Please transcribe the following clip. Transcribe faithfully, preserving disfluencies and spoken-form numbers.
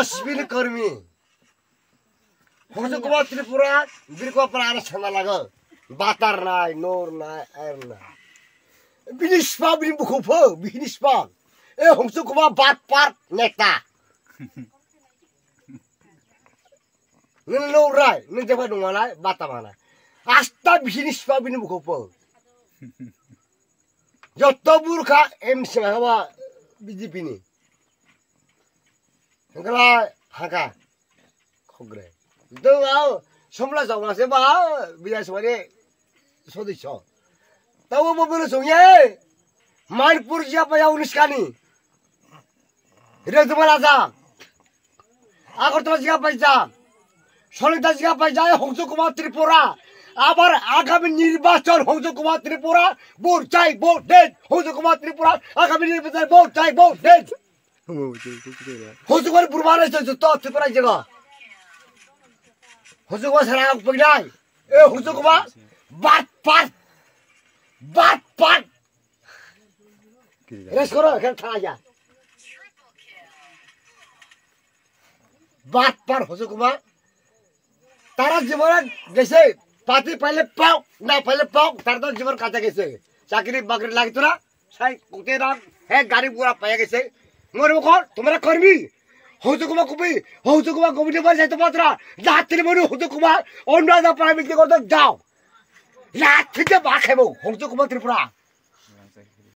Bini kormi. Hongsu Kumar Tripura, bini kopra aro sana lago. Batar nai, nor nai, air nai. Bini spa bini bukhu pho, bini spa. E Hongsu Kumar bat par neta. Nini nor rai, nini jeba nungwa nai, bata mana. Asta bini spa bini bukhu pho. Joto burkha M C haba B J P ni. Hengkala haka. Khogre. Dong au, somla jongma se ba, bidai somare sodisyo. Tabo bo bono songye. Manipur jia pa yau niskani. Rejuma raja. Agartala jia pa ja. Solita jia pa ja, Hongsu Kumar Tripura. Abar agami nirbachon Hongsu Kumar Tripura. Vote chai, vote dei. Hongsu Kumar Tripura. Agami nirbachon vote chai, vote dei. Hojugwar burma nai se juto Tripura jaga. Hojugwar sara ang pagnai. E hojugwa bat pat. Bat pat. Res koro khen tha ya. Bat pat hojugwa. Tara jibon gese, party paile pok, na paile pok, tara to jibon kacha gese. Chakri bakri lagi tura, sai kute ram, he gari gura paya gese. Ngor ko, tumara kormi. Hongsu Kumar kubi, Hongsu Kumar kubi de bar sai to patra. Jatri manu Hongsu Kumar, omra da prime minister ko to jao. La thike ba khebo, Hongsu Kumar Tripura.